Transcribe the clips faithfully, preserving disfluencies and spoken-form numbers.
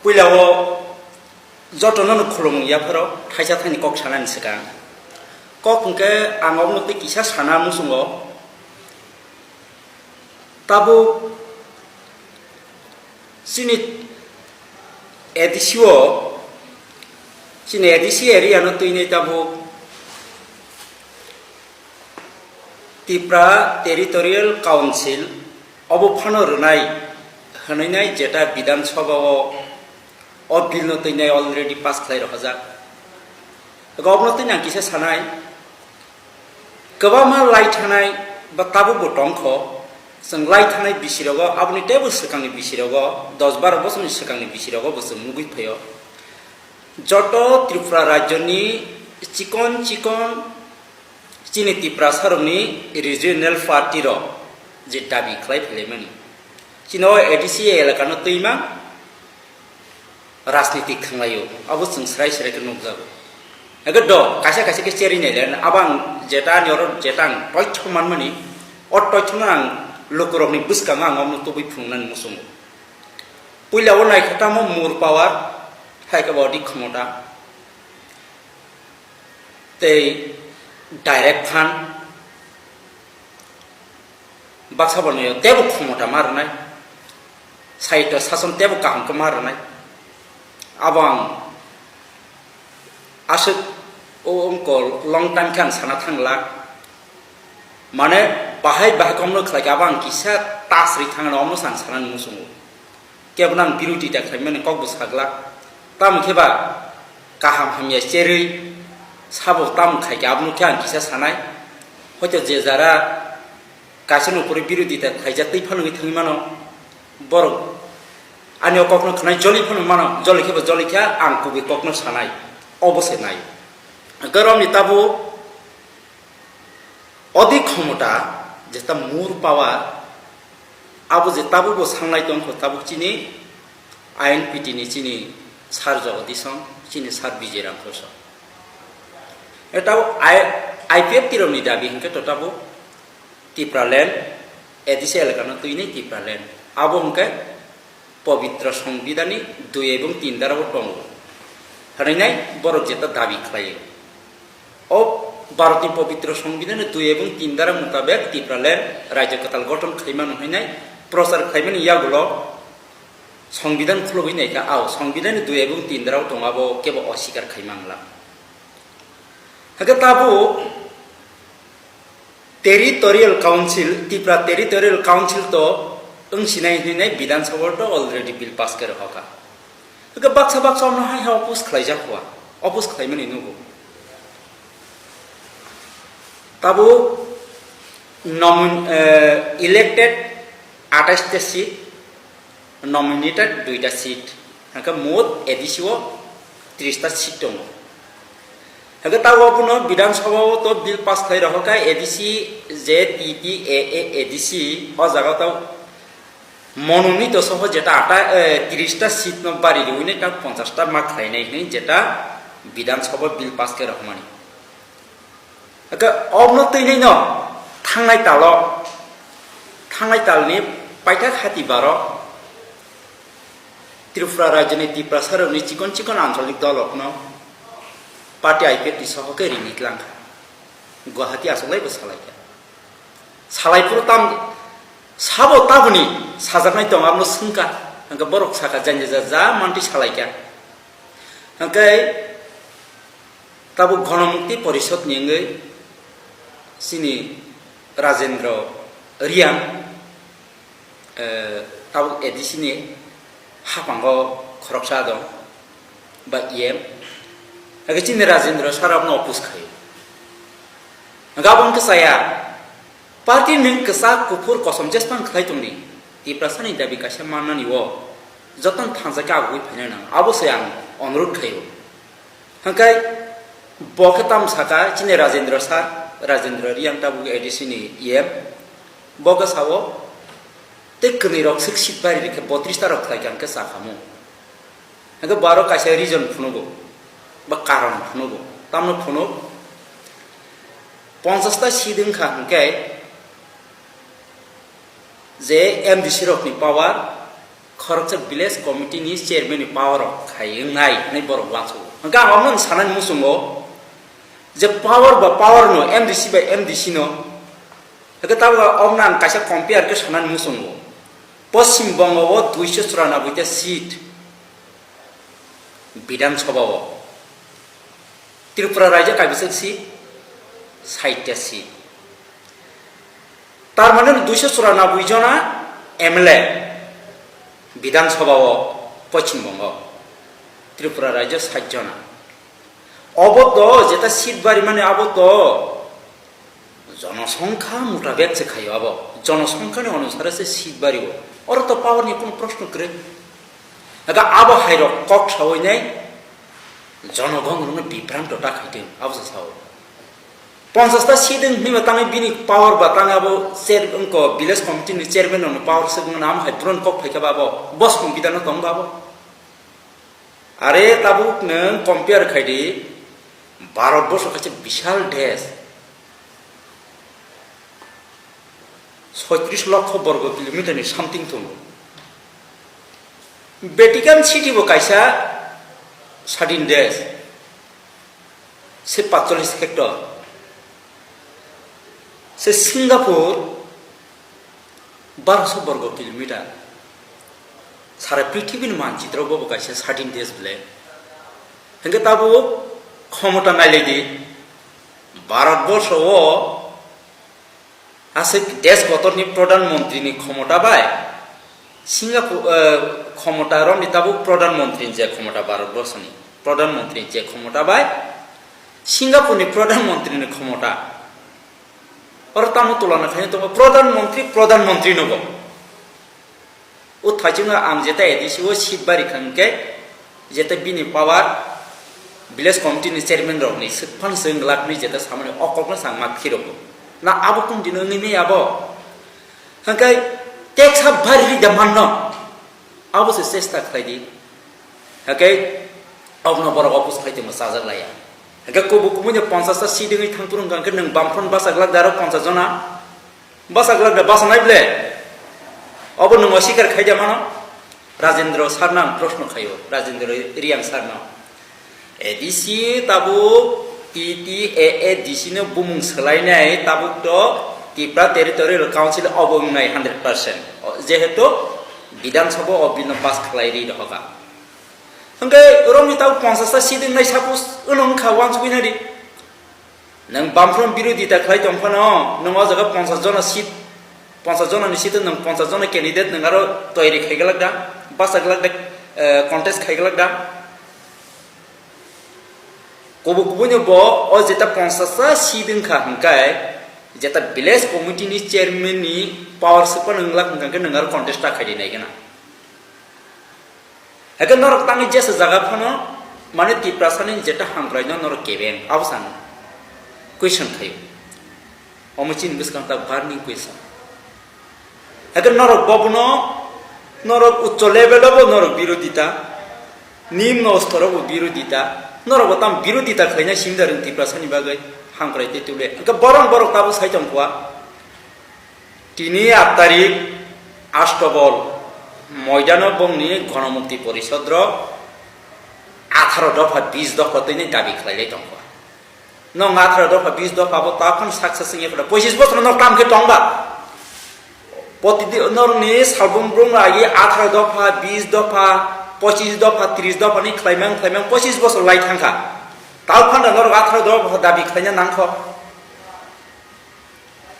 Puila o jotono no khulumung yapharo thaisa thani kok sanani swkang. Kok hwnkhe ang obono tei kisa sana muchungo. Tabuk chini A D C o, chini A D C area no twinai tabuk Tipra Territorial Council obo phano rwnai hwnwi nai jeta Bidhan Sabha o, o bill no twinai already pass khlai rwkha jak. Obono twinai ang kisa sanai, kwbangma lai thanai ba tabuk bo tongkho, chwng lai thanai bisirogo, aboni teibo swkangni bisirogo, dos baro bosorni swkangni bisirogo bo chwng nugwi phaio. Joto Tripura rajyoni chikon chikon chini Tiprasarokni regional party rok je dabi khlai phailaimani, chini o A D C elakano twima rajniti thanglaio, abo chwng srai srai khe nukjago. Ego do, kaisa kaisa khe cherwi naile, abo ang jeta ani oro jeta ang toitho manmani, o toithono ang lukurokni bwskango ang omono tubui phunuknani muchungo. Puila o naikha tamo more power, hai khe bo odi khomota. Tei direct phan baksa bo noyo tebo khomota ma rwnai, saito sason tebo kaham khe ma rwnai. Abo ang aswk o wngkol long time khe ang sana thangla, mane bahai bahai komno khlai khe abo ang kisa tasri thangna omno ang sanani muchungo. Kebo nang birodita khlaimani kokbo saglak. Tamo khe ba kaham hamya cherwi sabo tamo khai khe abono khe ang kisa sanai. Hoito je jara kaisa nokori birodita khlaijak twi phano wngwi thangwi mano. Borok ani o kokno khwnai joli phano mano, joli khe bo joli khe ang kubui kokno sanai. Obo se nai. Goromni tabuk Odi khomota, jeta more power, abo je tabukbo sanglai tongkho, tabuk chini I N P T ni chini sir Jogodison, chini sir Bijay Ramkhosa. E tabuk I-, I P F T rokni dabi hwnkhe to tabuk Tipraland, A D C elakano twinai Tipraland. Abo hwnkhe Pobitro Songbidanni dui ebong tin dara o tongo hwnwi nai borok jeta dabi khlaio. O Bharotni Pobitro Songbidanni dui ebong tin dara mutabek Tipraland rajyo kwtal gothon khlaimano hwnwi nai prochar khlaimani yagulo Songbidan khulogwi naikha, ao Songbidanni dui ebong tin dara o tongo, abo kebo osikar khaimangla. Hake tabuk Territorial Council, Tipra Territorial Council to wng sinai hinwi nai Bidhan Sabha to already bill pass khe rwkha. Hwnkhe baksa baksa ono hai ha oppose khlaijak hua, oppose khlaimani nugo. Tabuk nomin-, eh, elected atais ta seat, nominated duita seat, hwnkhe mot A D C o tris ta seat tongo. Hwnkhe tabuk abono Bidhan Sabha o to bill pass khlai rokha kha A D C, je T T A A A D C, o jaga to mononito soho jeta ata, eh, tris ta seat no bari riwi nai ta ponchas ta ma khlai nai hinwi jeta Bidhan Sabha bill pass khe rokmani. Hwnkhe obno twi nai no thangnai talo, thangnai talni paithak hati baro Tripura rajyoni Tiprasarokni chikon chikon ancholik dolrokno party I P F T soho khe rini tlang kha. Guwahati asolai bo salai kha. Salai phuru tam sabo taboni sajaknai tong abono swngkha. Hwnkhe borok sakha jani ja ja mantwi salai kha. Hwnkhe tabuk Gonomukti Porishod ni wngwi chini Rajendra Reang, eh, tabuk A D C ni haphango khoroksa dong, ba E M, hake chini Rajendra sir abono oppose khaio. Hake abo wngkha saya, party nwng kwchak kuphur kosom jespan khlai tongdi, Tiprasani dabi kaisa mannani o jotono thansa khe agugwi phaina nang, abo se ang onurodh khaio. Hwnkhe bo khe tamo saka chini Rajendra sir, Rajendra Reang tabuk A D C ni E M, bo khe sao tei kwnwi rok swk seat bari rikhe botris ta rok khlai kha hwnkhe cha khamu. Hwnkhe bo aro kaisa reason phunugo, ba karon phunugo, tamno phunuk ponchas ta seat wngkha hwnkhe je M D C rokni power, Khoroksa village committee ni chairman ni power rok khai wngnai hinwi borok uansugo. Hwnkhe ang omono sanani muchungo je power ba power no, M D C bai M D C no. Hwnkhe tabuk omono ang kaisa compare khe sanani muchungo. Poschim Bongo o duiso churanabboi ta seat Bidhan Sabha o. Tripura rajyo kaibwswk seat? Sait ta seat. Tar mane duiso churanabboi jona M L A Bidhan Sabha o Poschim Bongo, Tripura rajyo sait jona. Obo to jeta seat bari mani abo to jonosongkha mutabek se khaio abo. Jonosongkha ni onusare se seat bari o. Oro to power ni kono proshno kwrwi. Aga abo hai rok kok sawi nai jonogon rokno bibranto ta khaitwi abo se sao. Ponchash ta seat wng hinwi ba tangwi bini power ba tangwi abo chair wngko village committee ni chairman rokni power se wngna amo hai bron kok phaikha ba abo bos kong bidano tong ba abo. Are tabuk nwng compare khai di, Bharat borso kaisa bishal desh, soitris lokho borgo kilometer ni something tongo. Vatican City bo kaisa sadin desh, se patchollis hectare, se Singapore barosho borgo kilometer. Sara prithibini manchitro bobo kaisa sadin desh bole. Hingke tabuk khomota nailai di. Bharat borso o aswk desh kotorni pradhan montri ni khomota bai Singapore, eh, khomota romni tabuk pradhan montri ni je khomota Bharat borso ni pradhan montri ni je khomota bai Singapore ni pradhan montri ni khomota. Oro tamo tulana khaina tongo pradhan montri, pradhan montri nogo. O thaichungo ang jeta A D C o seat bari kha hwnkhe jeta bini power village committee ni chairman rokni swkphano swng glak hinwi jeta samani o kokno chang ma phirogo. Na abo kung dino wngwi maya abo? Hwnkhe teksa bari rida manno. Abo se chesta khlai di. Hake, okno borok opus khai tongma chajak laya. Hake, kubu kubu ni ponchash ta seat wngwi thang phuru hwnkha hwnkhe nwng bamphron bachak lak da aro ponchash jona. Bachak lak da basa nai ble. Obo nwng osikar khai da mano. Rajendra sir no ang proshno khaio. Rajendra Reang sir no. A D C tabuk T T A A D C no bumung swlainai tabuk to Tipra Territorial Council obo wngnai hundred percent. O, jehetu Bidhan Sabha o bill no pass khlai ri rohoka. Hwnkhe romni tabuk ponchash ta seat wngnai suppose wngno wngkha uansugui nai di. Nwng bamphrom birodita khlai tong phano nwng o jaga ponchash jona seat, ponchash jona ni seat o nwng ponchash jona candidate nwng aro toyari khai glak da, basa glak da, eh, contest khai glak da. Kubu kubu ni bo o jeta ponchash ta seat wngkha hwnkhe jeta village committee ni chairman ni power se phano wng glak hwnkha hwnkhe nwng aro contest ta khai di nai gana. Hake norok tangwi jesa jaga phano mane Tiprasa ni jeta hamkrai no norok kebeng abo sang question khayo. Omo chini bwskang ta burning question. Hake norok bobono norok uccho level o bo norok birodita, nimno stor o bo birodita, norok bo tam birodita khlaina simda rwng Tiprasa ni bagwi hamkrai tei tubule. Hake boron borok tabuk sai tong kha. Tini aat tarik Astobol moidano bongni Gonomukti Porisod rok atharo dopha bis dopha tini dabi khlailai tongkha. Nong atharo dopha bis dopha bo takhon success wngya khe pochis bosor no kam khe tongba. Poti norokni salbung brung agi atharo dopha bis dopha pochis dopha tris dopha ni khlaimang khlaimang pochis bosor lai thangkha. Takhon norok atharo dopha dabi khlaina nangkho.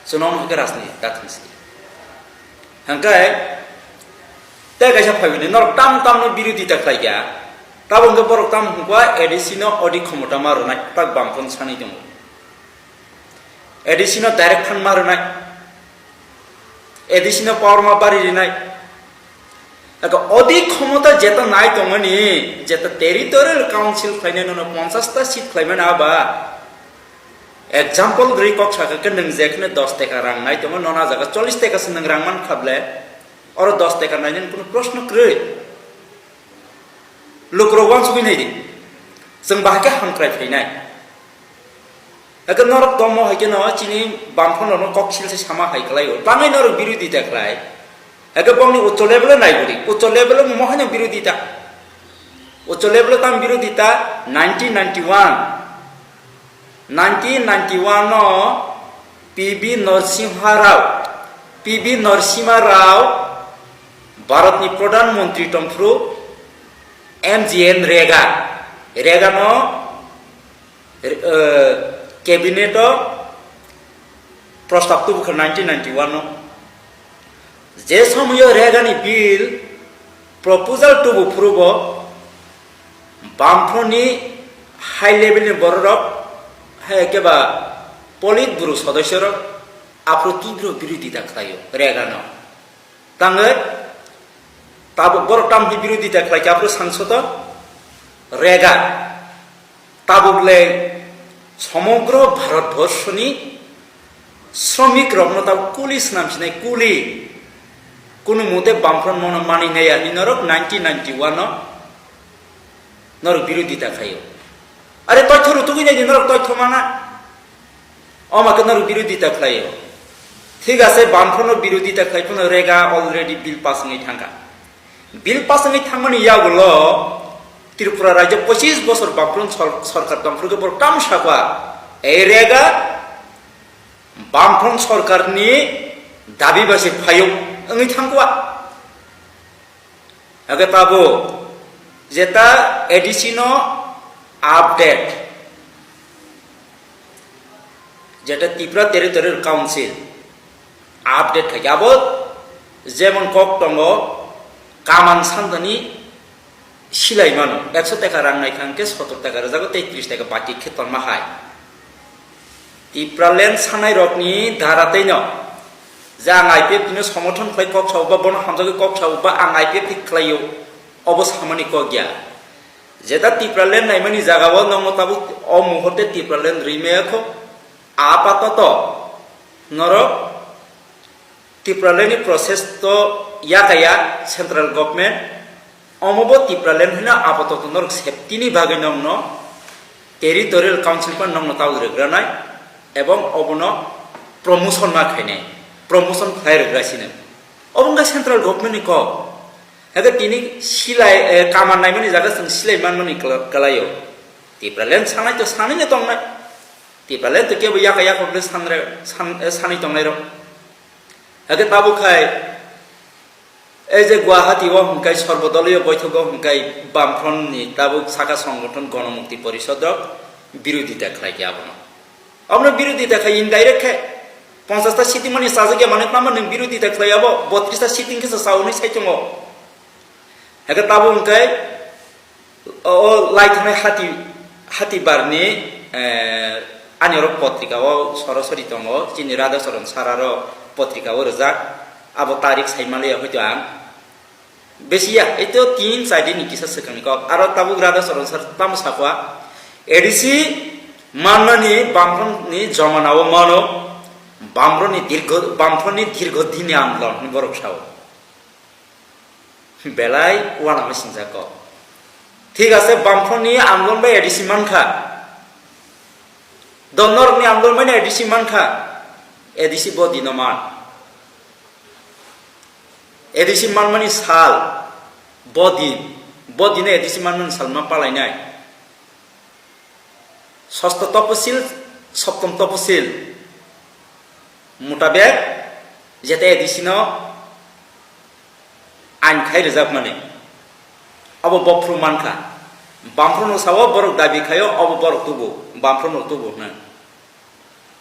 Chwng omo hwnkhe rajniti da thang si. Hwnkhe tei kaisa phaibini norok tam tamno birodita khlai kha. Tabo hwnkhe borok tamo hwnkha A D C no odi khomota ma rwnai tak bamphon sanwi tongo. A D C no direct phan ma rwnai. A D C no power ma bari rinai. Aka odi khomota jeta nai tongmani, jeta territorial council khlainai nono ponchash ta seat khlaimani aba. Example gri kok saka khe nwng jekhne dos teka rang nai tongo, nono a jaga chollish teka se nwng rang man kha ble, oro dos teka nainani kuno proshno kwrwi. Lukurok uansugwi nai di, chwng bahai khe hamkrai phainai. Aka norok tongmo hai kheno chini bamphano no kok sil se sama hai khlai o, bangwi norok birodita khlai. Eke bongni uccho level o naiguri, uccho level o mo haino birodita. Uccho level o tam birodita nineteen ninety-one. Nineteen ninety-one no P B Narasimha Rao, P B Narasimha Rao Bharatni Pradhan Mantri tongphuru M G N Rega, Rega no, eh, cabinet o prostab tubukha nineteen ninety-one no. Je somoyo Rega ni bill proposal tubu phurubo Bamfront ni high level ni bororok, hai keba Politburo sodosyorok aphuru tibro birodita khlaio Rega no. Tangwi tabuk borok tamni birodita khlaikha aphuru sangsoto Rega. Tabuk le somogro Bharat borshoni sromik rokno tabuk kuli swnam sinai kuli. Kunu mute Bamfront mono mani naya ni norok nineteen ninety-one no norok birodita khaio. Are toitho rutugwi nai di norok toitho mana. Oma ke norok birodita khlaio. Thik ase, Bamfront no birodita khlai phano Rega already bill pass wngwi thangkha. Bill pass wngwi thangmani yagulo Tripura rajyo pochis bosor Bamfront sor-, sorkar tongphuru khe borok tamo sakwa. Ei Rega Bamfront sorkarni dabi bai se phayuk wngwi thangkwa. Hake tabo jeta A D C no update, jeta Tripura Territorial Council update khai abo jemon kok tongo, kaman santani silai mano, ekso taka rang nai kha hwnkhe sotor taka rwjago tei tris taka baki khe tonma hai. Tipraland sanai rokni dara tei no je ang I P F T no somorthon khlai kok sao ba bono hamjagwi kok sao ba ang I P F T khlaio, obo samani kok ya. Jeta Tipraland naimani jagao nokno tabuk o muhurte Tipraland rwi maya kho, apatoto norok Tipraland ni process to yakaya central government, omo bo Tipraland hino apatoto norok safety ni bagwi nokno territorial council pan nokno tau rwgranai ebong obono promotion ma khainai, promotion khlai rwgra sino. Obo wngkha central government ni kok. Hake tini silai, eh, kaman naimani jaga chwng silai manmani kla-, kalaio. Tipraland sanai to sanai no tongnai. Tipraland to kebo yaka yaka bwle sanre-, san-, eh, sanai tongnai rok. Hake tabuk khai, ei je Guwahati o hwnkai Sorbodoliyo boithogo hwnkai Bamfront ni tabuk saka songgothon Gonomukti Porishod rok birodita khlai khe abono. Abono birodita khai indirect khe ponchash ta sitting mani sajak ya mani tamo nwng birodita khlai abo botris ta sitting khe sa sauni sai tongo. Hake tabuk hwnkai o, o lai thangnai hati, hati barni, eh, ani oro potrika o sorosori tongo, chini Radha Charan sir aro potrika o rwjak, abo tarik sai maliya hoito ang. Besi ya, eto tin char din ni kisa swkang ni kok, aro tabuk Radha Charan sir tamo sakwa, A D C manmani Bamfront ni jomana o mano, Bamfront ni dirgho, Bamfront ni dirgho din ni andolon hinwi borok sao. Belai uanama singjak kok. Thik ase, Bamfront ni andolon bai A D C mankha. Donorok ni andolon bai no A D C mankha. A D C bo dino man. A D C manmani sal, bo din, bo dino A D C manmani sal ma palainai. Sosto toposil, soptom toposil mutabek jeta A D C no ain khai rwjakmani. Abo bophru mankha. Bamfront no sao borok dabi khaio, obo borok tubu, Bamfront no tubu hwnwi.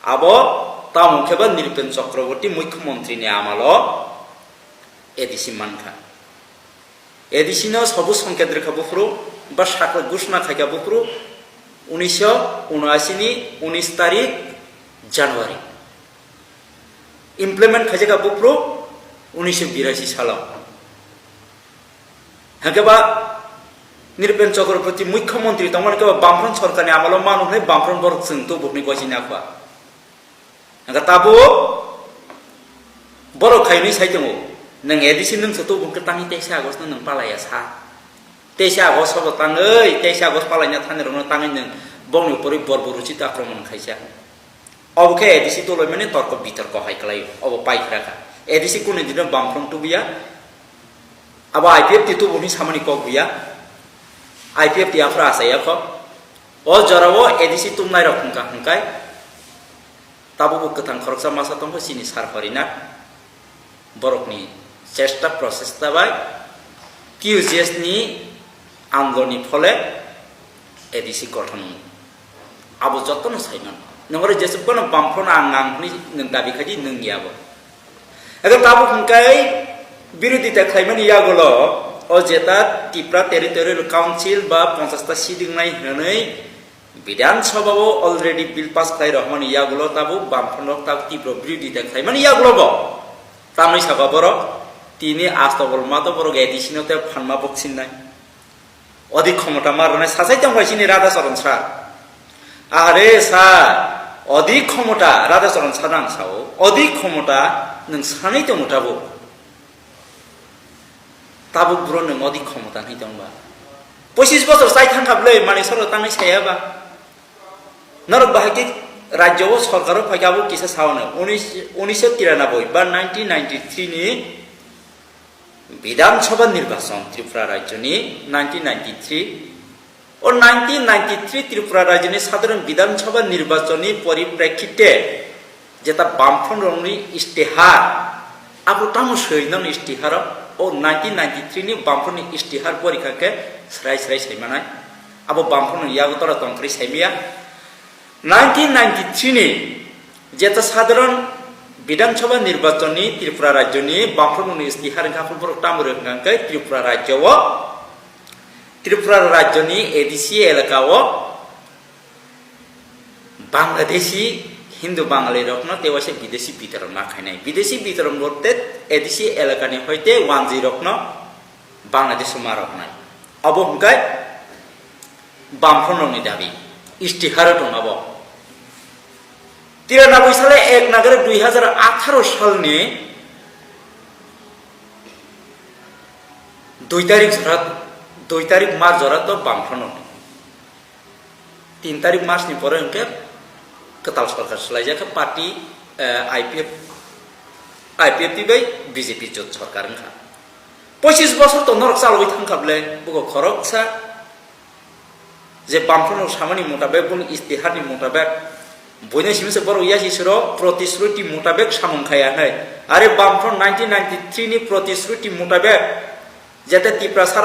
Abo tamo khe ba Nripen Chakraborty Mukhyamantri ni amalo A D C mankha. A D C no sobu songket rwkha buphuru, ba sakla gushna khaikha buphuru, unisho unashi ni unis tarik January. Implement khaijakha buphuru unisho birashi salo. Hake ba Nripen Chakraborty Mukhyamantri tongmani khe ba Bamfront sorkarni amalo manu hwnwi Bamfront borok chwng tubukni goisini akhwa. Hwnkhe tabuk borok khainwi sai tongo, "Nwng A D C nwng se tubuk khe tangwi teisa August no nwng palaiya sa. Teisa August sobo tangwi, teisa August palaina thani rokno tangwi nwng bongni upori borbo ruchit akromon khaisa." Obo khe A D C toloimani torko bitorko hai kwlaio, obo paikhra kha. A D C kunu dino Bamfront tubuya. Abo I P F T tubu hwnwi samani kok buya. I P F T aphra achaiya kho. O jorao A D C tumnairok hwnka hwnkai. Tabukbo kwthang khoroksa masa tongkha chini sar Horinath. Borokni chesta prochesta bai Q G S ni andoloni phole A D C gothon wng. Abo jotono saiman. Nongore jesuk kono Bamfront ang nang hwnwi nwng dabi khaidi nwng ya bo. Ego tabuk hwnkai birodita khlaimani yagulo o jeta Tipra Territorial Council ba ponchash ta seat wngnai hwnwi Bidhan Sabha o already bill pass khlai rwmani yagulo tabuk Bamfront rok tabuk Tipra birodita khlaimani yagulo bo. Tamni saka borok tini asto bol mato borok A D C no te phanma boksinnai. Odi khomota mar rwnai sasai tong bai chini Radha Charan sir. Are sir, odi khomota Radha Charan sir ang sao. Odi khomota nwng sanai tongo tabuk. Tabuk bro nwng odi khomota hinwi tong ba. Pochis bosor chai thang kha bwle mani soro tangwi saya ba. Norok bahai khe rajyo o sorkar o phai khe abo kisa sao no. Unis, unisho tiranaboi ba nineteen ninety-three ni Bidhan Sabha nirbachon Tripura rajyo ni nineteen ninety-three. O nineteen ninety-three Tripura rajyo ni sadharon Bidhan Sabha nirbachon ni poriprekkhite jeta Bamfront rokni istihar, abo tamo swi nang istihar o, o nineteen ninety-three ni Bamfront ni istihar porikha khe srai srai sai manai. Abo Bamfront ni yago tora tongkri saimiya. Nineteen ninety-three ni jeta sadharon Bidhan Sabha nirbachon ni Tripura rajyo ni Bamfront ni istihar wngkha, borok tamo rwkha khe Tripura rajyo o, Tripura rajyo ni A D C elaka o Bangladeshi Hindu Bangali rokno tei waisa bidesi bitorom ma khainai. Bidesi bitorom bolte A D C elakani hoite wanjwi rokno Bangladesh o ma roknai. Abo hwnkhe Bamfront rokni dabi. Istiharo tong abo. Tiranaboi sale ek Nagare dui hajar atharo salni dui tarik jora, dui tarik March jora to Bamfront rokni. Tin tarik March ni pore hwnkhe kwtal sorkar swlaijak khe party, eh, I P F, I P F T bai B J P jot sorkar wngkha. Pochis bosor to norok chalogwi thangkha bwle, bugo khoroksa je Bamfront rok samani mutabek, boni istiharni mutabek, buino simi se borok yasi siro protisruti mutabek samung khaya hinwi. Are Bamfront nineteen ninety-three ni protisruti mutabek, jete Tiprasa